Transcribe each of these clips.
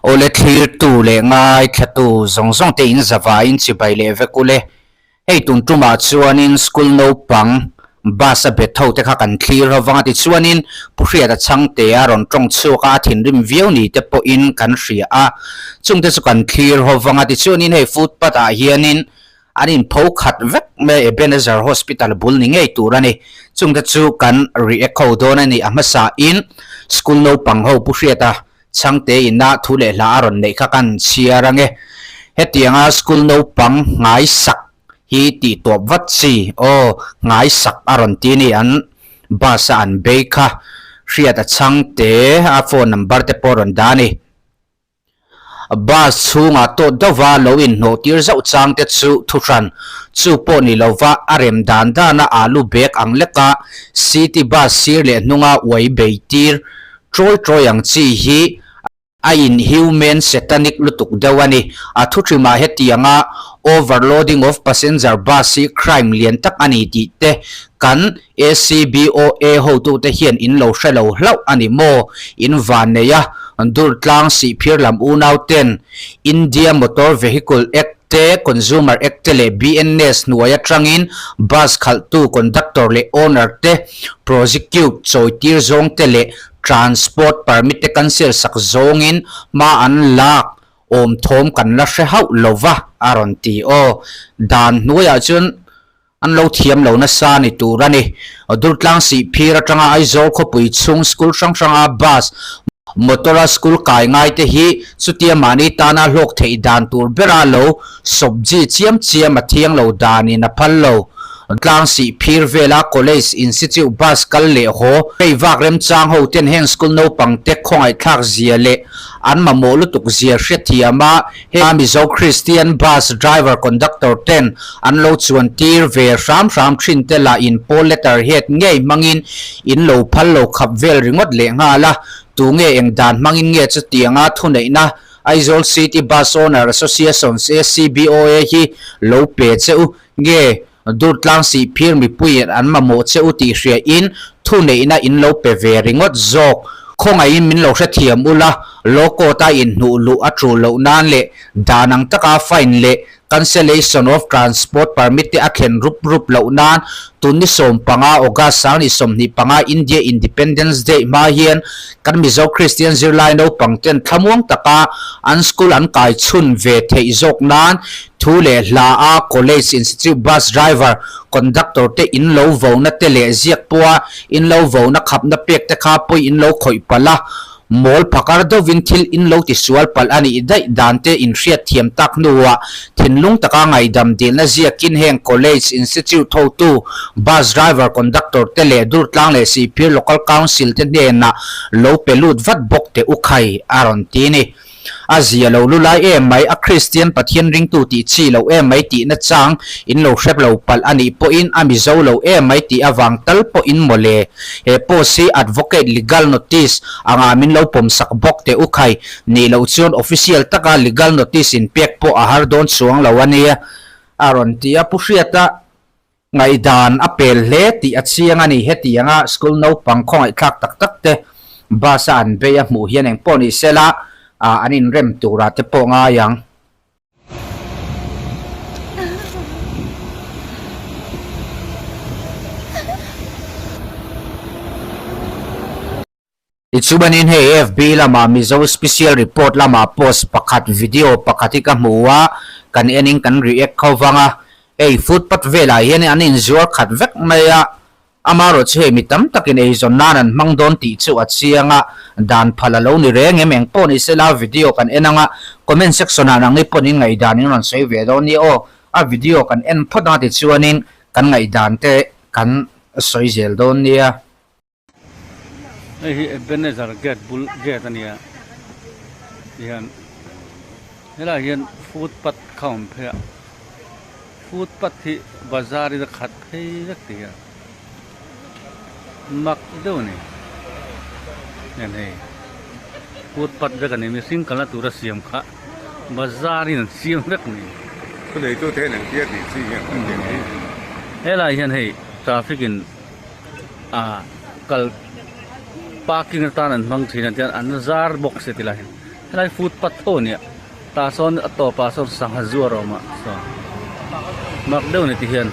Awle thlirtu leh ngaithlatu zawng zawng te in zavaiin chibai leh vek ule. Hei tun tumah chuanin school naupang bus a bet ho te kha kan thlir ho vang a tichuanin Pu Hriata Chhangte a rawn tawng chhuak a, a thinrim viau ni te pawhin kan hria a. Chungte chu kan thlir ho vang a tichuanin hei footpath ah hianin An inpho khat vek mai Ebenezer Hospital bul ni ngei tur a ni. Chungte chu kan react ho dawn a ni. A hmasa in school naupang ho Pu Hriata Chhangte ina thu leh hla a rawn neih kha kan chhiar ange. Hetianga school naupang nghaisak hi tih tawp vat chi aw nghaisak a rawn ti a ni. An bus a an bei kha Hriata Chhangte a phone number te pawh a rawn dah a ni. Bus chhungah tawt deuhva lo inhnawh tir zauh chang te chu thuhran chu pawh ni lova a rem dan dana alu bag ang leka city bus sir leh hnunga uai bei tir trawi trawi ang chi hi a inhuman satanic lutuk deuh a ni. A thuhrimah hetianga overloading of passenger bus hi crime lian tak a ni tih te kan ACBOA hotute hian in lo hre lo hlauh a ni maw? In van nei a, Durtlang Sihphir lam unau ten India Motor Vehicle Act te, Consumer Act te leh BNS hnuai atangin bus khalhtu conductor leh owner te prosecute chawitir zawng te leh transport permit te cancel sak zawngin hma an lak awm thawm kan la hre hauh lova a rawn ti aw. Dan hnuaiah chuan An lo thiam lo nasa ni tur a ni. Durtlang Sihphir atanga Aizawl khawpui chhung school hrang hranga bus, motor a school kai ngai te hi chutia mahni tana hlawk theih dan tur bera lo sawpji chiam chiam a thiang lo danin a phal lo. Tlang Sihphir vela college, institute bus kal leh haw hei vak remchang ho ten heng school naupang te khawngaihthlak zia leh an mamawh lutuk zia hrethiam a Heng Mizo Kristian bus driver conductor ten an lo chuan tir ve hram hram thin te lah in pawl letter head ngei hmangin in lo phal lo khap vel ringawt leh nghal a, tunge eng dan hmangin nge chutianga thuneihna Aizawl City Bus Owner Associations, ACBOA, hi lo pe che u nge Durtlang Sihphir mipuiin an mamawh che u tih hria in thuneihna in lo pe ve ringawt zawk. Khawngaihin min lo hrethiam ula, law court a inhnuh luh a tul loh nan leh dan ang taka fine leh cancellation of transport permit te a thlen rup rup loh nan tun ni 15 August 2025 India Independence Day hma hian kan Mizo Kristian zirlai naupang ten thlamuang taka an school an kai chhun ve theih zawk nan Thu leh hla a college institute bus driver, conductor te in lo vo na te leh ziak pawha in lo vo na khap na pek te kha pawi in lo khawih palh a, mawl phakar deuhin thil in lo ti sual palh a nih daih dan te in hriat thiam tak hnuah thinlung taka ngaihdam dilna ziakin heng college institute hotu, bus driver, conductor te leh Durtlang leh Sihphir Local Council te hnenah lo pe lut vat bawk teh u khai a rawn ti ni. A zia lo lu lai em mai, a Kristian Pathian ringtu tih chi lo em mai tihna chang in lo hrep lo palh a nih pawhin a Mizo lo em mai tih avang tal pawhin mawle. He post hi Advocate Legal Notice anga min lo pawmsak bawk teh u khai nih loh chuan official taka legal notice in pek pawh a har dawn chuang lo a nia a rawn ti a. Pu Hriata Ngaihdan a pel hle tih a chiang a ni. Hetianga school naupang khawngaihthlak tak tak te bus a an bei a hmuh hian engpawh ni sela an inrem turah te pawh ngai ang. Tichuanin hei FB lamah Mizo Special Report lamah post pakhat video pakhat hi ka hmu a, kan enin kan react kho vang a, hei footpath velah hian an inzuar khat vek mai a, amaherawh chu hei mi tam takin eizawn nan an hmang dawn tih chu a chiang a, dan phal a lo ni reng em eng pawh ni sela video kan en ang a, comment section ah nangni pawn in ngaihdan in rawn sawi ve dawn nia aw, a video kan en phawt ang a tichuanin kan ngaihdan te kan sawi zel dawn nia. Hei hi Ebenezer gate bul gate a nia tihian helaiah hian footpath kha a awm phei a footpath hi bazar in a khat phei vek ti hian mak deuh a ni heng hei footpath vek a ni mihring kalna tura siam kha bazar in an siam vek a ni. Thuneitute hian engtia tih chi nge an tih ang? Helaiah hian hei traffic in. Ah kal parking atan an hmang thin a tian an zar bawk se ti lai hian Helai footpath tho a nia tah sawn a tawpah sawn sangha zuar a awm a saw mak deuh a ni tihian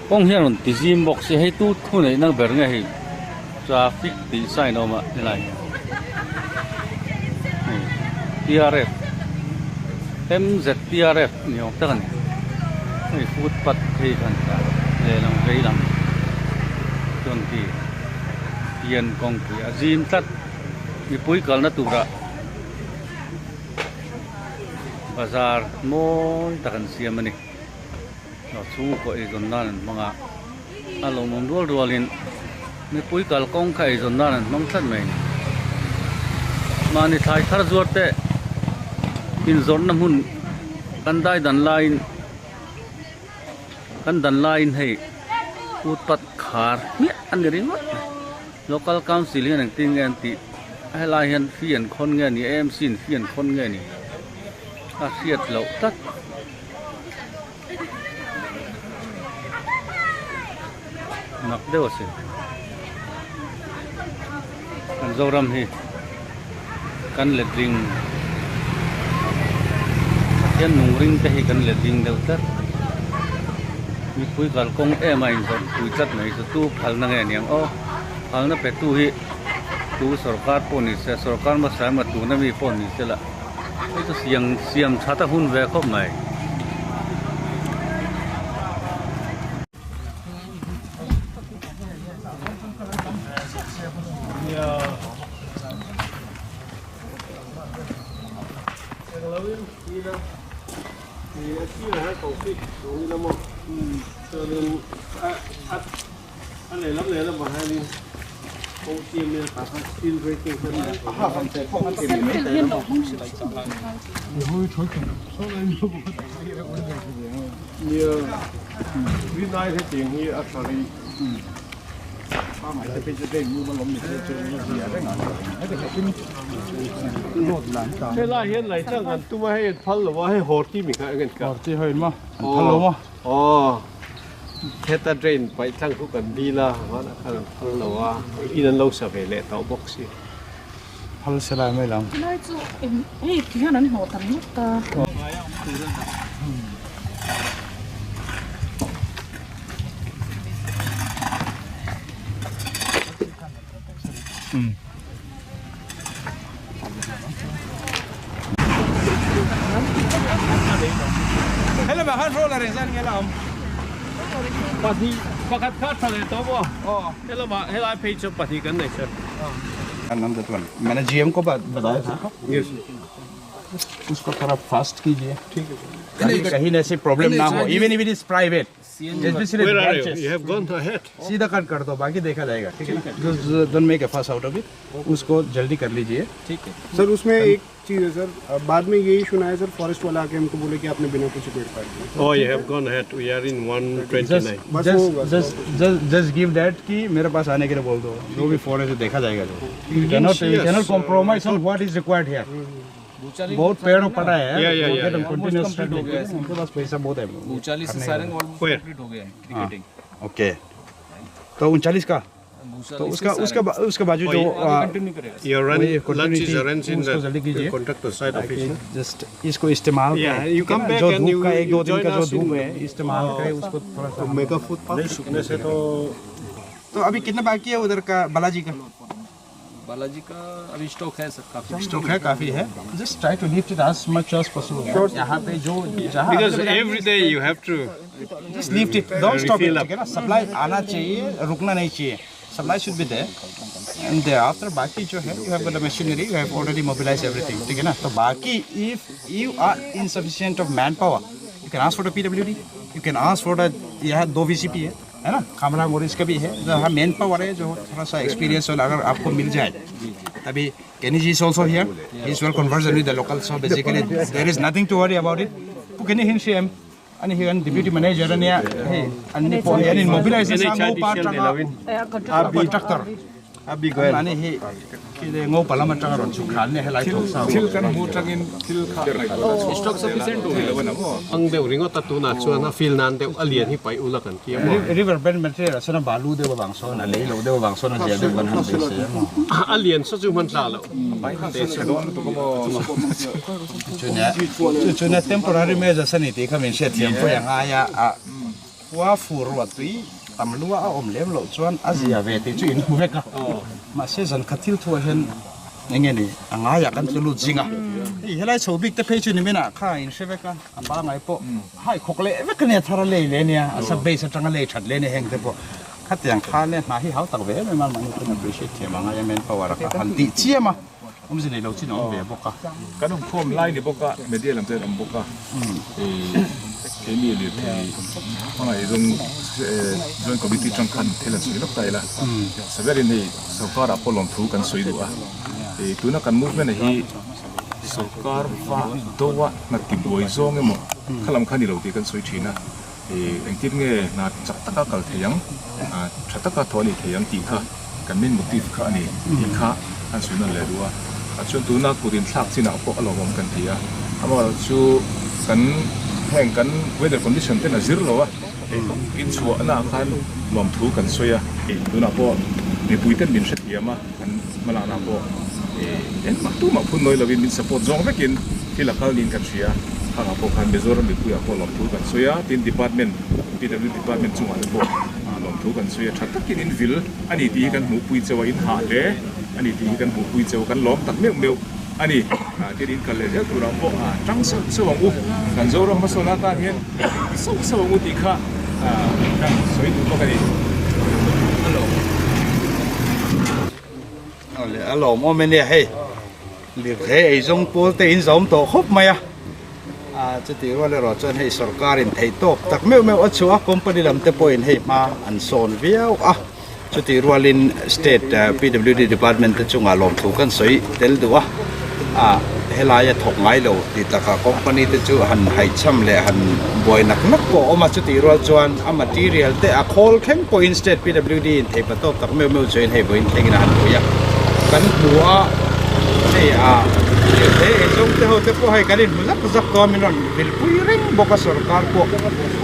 kawng hian rawn ti zim bawk se hei tu thu neihna ber nge hei traffic tih sign a awm a helai hei T R F M Z P R F ni awm tak a ni hei footpath phei khan lehlam veilam chuan khi pian kawngpui a zim tlat. Mipui kalna turah bazar mawi tak an siam a ni. Chhungkaw eizawn nan an hmang a, a lawmawm rual rualin mipui kalkawng kha eizawn nan an hmang tlat mai a ni. Mahni thlai thar zuar te inzawrhna hmun kan dai dan laiin kan dan laiin hei footpath khar hmiah a ni ringawt mai. Local Council hian engtin nge an tih a helai hian fee an khawn nge ni AMC in fee an khawn nge ni a hriat loh tlat. Mak deuh a sin. Kan Zoram hi kan letling Pathian nung ring te hi kan letling deuh tlat. Mipui kalkawng em a inzawrh pui tlat mai chu tu phalna nge aniang aw phalna pe tu hi tu sorkar pawh ni se sorkar hmasa emaw tuna mi pawh ni se lah hei chu siam siam that a hun ve khawp mai. Helai hian lei tlang an tum a hei an phal lo a hei horti mi kha eng ka horti ho in maw an phal lo maw aw heta drain paih tlang chu kan dil a vanah khan an phal lo a in an lo sa ve leh tawh bawk si phal se lai mai lang helai chu hei ti hian an hnawh tam ngawt a. Pahnih pakhat kha tha leh tawh maw helamah helai phei chu pahnih kan nei sir. मैंने जीएम को बताया था उसको थोड़ा फास्ट कीजिए ठीक है कहीं ऐसी प्रॉब्लम ना हो even if it is private especially Where are you? branches. You have gone ahead. सीधा कट कर दो बाकी देखा जाएगा ठीक है ना don't make a fuss out of it उसको जल्दी कर लीजिए सर उसमें एक चीज़ है सर अब बाद में यही सुना है सर फॉरेस्ट वाला आके हमको बोले कि आपने बिना पूछे पेड़ काट दिए Oh, you have gone ahead. We are in 129. बस वो बस just just just give that कि मेरे पास आने के लिए बोल दो जो भी फॉरेस्ट है देखा जाएगा जो you cannot you cannot compromise on what is required here बहुत पेड़ पड़ा है Yeah, yeah, yeah, yeah. Continuous उनके पास पैसा बहुत है उनचालीस से सारंग ऑलमोस्ट Where? Complete हो गया है क्रिकेटिंग ओके तो 39 का तो उसका उसका उसका बाजू जो कंटिन्यू करेगा Your run, वही lunch is continuity, arranged in उसको जल्दी the कीजिए। contractor side office. no? Just इसको इस्तेमाल Yeah, करें, you ठीक है come ना? back जो and धूप you- का एक you दो दिन join का जो us in धूप है इस्तेमाल करें उसको थोड़ा सा Mega footpath. सूखने से तो तो अभी कितना बाकी है उधर का बालाजी का बालाजी का अभी स्टॉक है सर काफी स्टॉक है काफी है just try to lift it as much as possible यहाँ पे जो जहाँ Because every day you have to. Just lift it don't stop it Refill up. ठीक है ना सप्लाई आना चाहिए रुकना नहीं चाहिए supply should be there and after बाकी जो है you have got machinery you have already mobilise everything ठीक है ना तो बाकी if you are insufficient of man power you can ask for the PWD you can ask for the यह दो वीसीपी है है ना खामरा मोरिस का भी है जहाँ मैन पावर है जो थोड़ा सा एक्सपीरियंस वाला अगर आपको मिल जाए तभी Kenny ji is also here he is well conversant with the local so basically there is nothing to worry about it pu Kenny hin CM ani hian deputy manager ania hei anni pawh hian in mobilization NHIDCL part ni lovin. Contractor. Anmahni hi khi le Ngopa lam atanga rawn chhuk thla an nia helai thawk sa. Thil kan hmuh atangin thil kha ngaihtuahna chhuak Stock sufficient tur lo a ni maw? Ang deuh ringawt a tunah chuan a fill nan deuh a lian hi paih ula kan ti a maw? River bend material ah sawn a balu deuh avang sawn a lei lo deuh avang sawn a zia deuh kan han beisei a maw? A lian saw chu hman tla loh. Chu chu nia temporary measures a ni tih kha min hriatthiam pawih a ngai a, a khua fur ruah tui tam lua a awm lem loh chuan a zia ve tih chu in hmu vek a, mahse zan khat thil thuah hian eng nge ni a ngaiah kan tlu lut zing a, hei helai chho bik te phei chu ni minah kha in hre vek a, a pangai pawh hai khawk leh vek a nia thar a lei leh nia, a sub base atanga lei that leh nia heng te pawh. Khatiang kha le hna hi hau tak ve em em a, mahni pawn appreciate thiam ang a, man power a kha han tih chiam a, awmze nei lo chin a awm ve bawk a. Kan awm khawm lai ni bawk a, media lam chuan awm bawk a, keini lirthei hmangaih zawng joint committee tang khan thil an sawi lawk ta ila, saberin hei sorkar ah pawh lawmthu kan sawi duh a, tuna kan movement hi sorkar va do a hna tibuai zawng emaw kha lam kha ni lo tih kan sawi thin a. Engtin nge hna chak taka kal thei ang, tha taka thaw a nih thei ang tih kha kan main motive kha a ni tih kha an sawi nawn leh duh a. Chuan tuna kut inthlak chinah pawh a lawmawm kan ti a, amaherawhchu kan heng kan weather condition ten a zir lo a, inchhuahna ah khan lawmthu kan sawi a. Tunah pawh mipui ten min hrethiam a, kan hmalakna pawh engmah tumah phun nawi lovin min support zawng vekin thil a kal niin kan hria. Khangah pawh khan Mizoram mipuiah pawh lawmthu kan sawi a, tin department PW department chungah te pawh lawmthu kan sawi a, tha takin in vil a ni tih hi kan hmuhpui cheu a, in hah hle a ni tih hi kan hmuhpui cheu a, kan lawm tak meuh meuh a ni. Tin in kal leh zel turah pawh tang sauh sauh ang u, kan Zoram hmasawn atan hian ti sauh sauh ang u tih kha kan sawi duh bawk a ni. A lawmawm e nia hei lirthei eizawng pawl te in zawm tawh khawp mai a, chutih rual erawh chuan hei sorkar in theih tawk tak meuh meuh a chhuah a, company lam te pawhin hei hma an sawn viau a, chutih rualin state PWD department te chungah lawmthu kan sawi tel duh a, helaia thawk ngai lo tih takah company te chu han haihchham leh han buai nak nak pawh a awm a, chutih rual chuan a material te a khawl thleng pawhin state PWD in thei pa tawp tak meuh meuh chuan hei vawiin thlengin a han pui a, kan hmu a hei a lirthei eizawng te ho te pawh hei kan inhmu zak zak tawh a min rawn vilpui reng bawk a sorkar pawh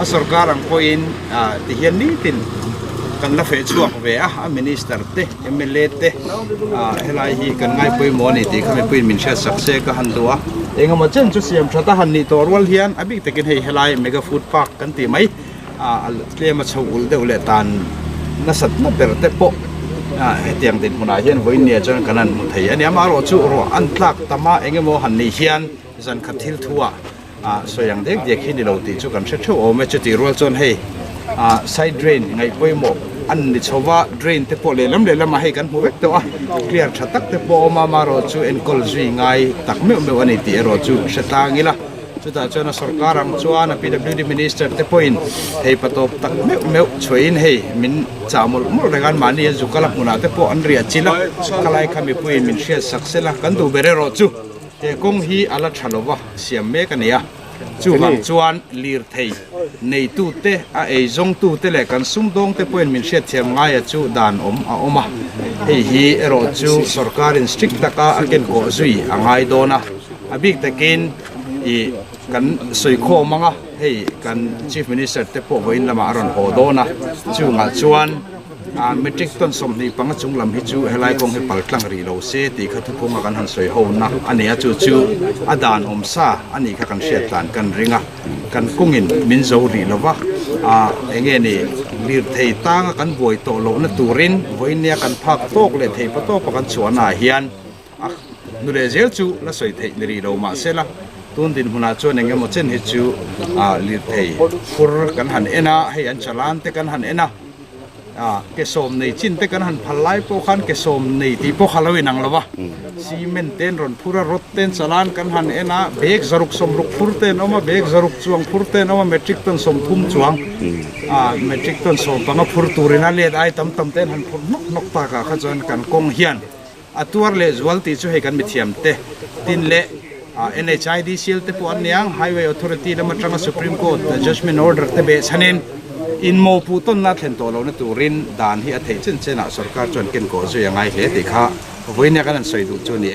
a sorkar ang pawhin ah tihian nitin kan la feh chhuak ve a a minister te mla te ah helai hi kan ngai pawimawh a ni tih kha mipuiin min hriat sak se ka han duh a engemaw chen chu siam that a han nih tawh rual hian a bik takin hei helai mega food park kan tih mai ah tlem a chho ul deuh leh tan nasat na ber te pawh ah hetiang dinhmunah hian vawiin chuan kan han hmu thei a ni amaherawh chu ruah an tlak tam a engemaw han nih hian zan khat thil thu ah ah sawi ang dek dek hi ni lo tih chu kan hre theuh awm e chutih rual chuan hei ah side drain ngaih pawimawh an ni chho va drain te pawh lehlam lehlamah hei kan hmu vek tawh a clear tha tak te pawh a awm a amaherawh chu enkawl zui ngai tak meuh meuh a ni tih erawh chu hre tlang ila. Chutah chuan a sorkar ang chuan a PWD Minister te pawhin hei patawp tak meuh meuh chhuahin hei min chah mawlh mawlh reng a, mahni an zukal a hmunah te pawh an riah chilh a, khalai kha mipuiin min hriat sak sel a, kan duh ber erawh chu he kawng hi a la tha lova siam mek a ni a, chuvang chuan lirthei neitute a eizawngtute leh kan sumdawngte pawhin min hriatthiam ngaia chu dan awm a awm a, hei hi erawh chu sorkarin strict taka a kenkawh zui a ngai dawn a. A bik takin ih kan sawi khawm ang a, hei kan Chief Minister te pawh vawiin lamah a rawn haw dawn a, chungah chuan ah metric ton 25 chung lam hi chu helai kawng hi pal tlang rih lo se tih kha thuphunga kan han sawi ho na a ni a, chu chu a dan awm sa a nih kha kan hriat tlan kan ring a, kan kawngin min zo rih lo va, ah eng nge ni lirthei tanga kan buai tawh lohna turin vawiin nia kan phak tawk leh thei pa tawpa kan chhuahnaah hian A nu leh zel chu la sawi theih ni rih lo mahse la, tun dinhmunah chuan eng emaw chen hi chu lirthei phur kan han en a, hei an chalan te kan han en a, ke sawm nei chin te kan han phal lai pawh khan ke sawm nei tih pawh kha lo inang lo va, cement te an rawn phur a, rod te an chalan kan han en a, bag zaruk sawmruk phur te an awm a, bag zaruk chuang phur te an awm a, metric ton 30 chuang, metric ton 15 phur turin a let ai tam tam te an han phur hnawk hnawk takah kha chuan kan kawng hian A tuar leh zual tih chu hei kan mithiam te tin leh NHIDCL te pawh an ni ang, Highway Authority lam atanga Supreme Court Judgement Order te beh chhanin Inmawhpuh tawnna thlen tawh lohna turin dan hi a theih chen chenah sorkar chuan ken kawh zui a ngai hle tih kha vawinia kan han sawi duh chu a ni e.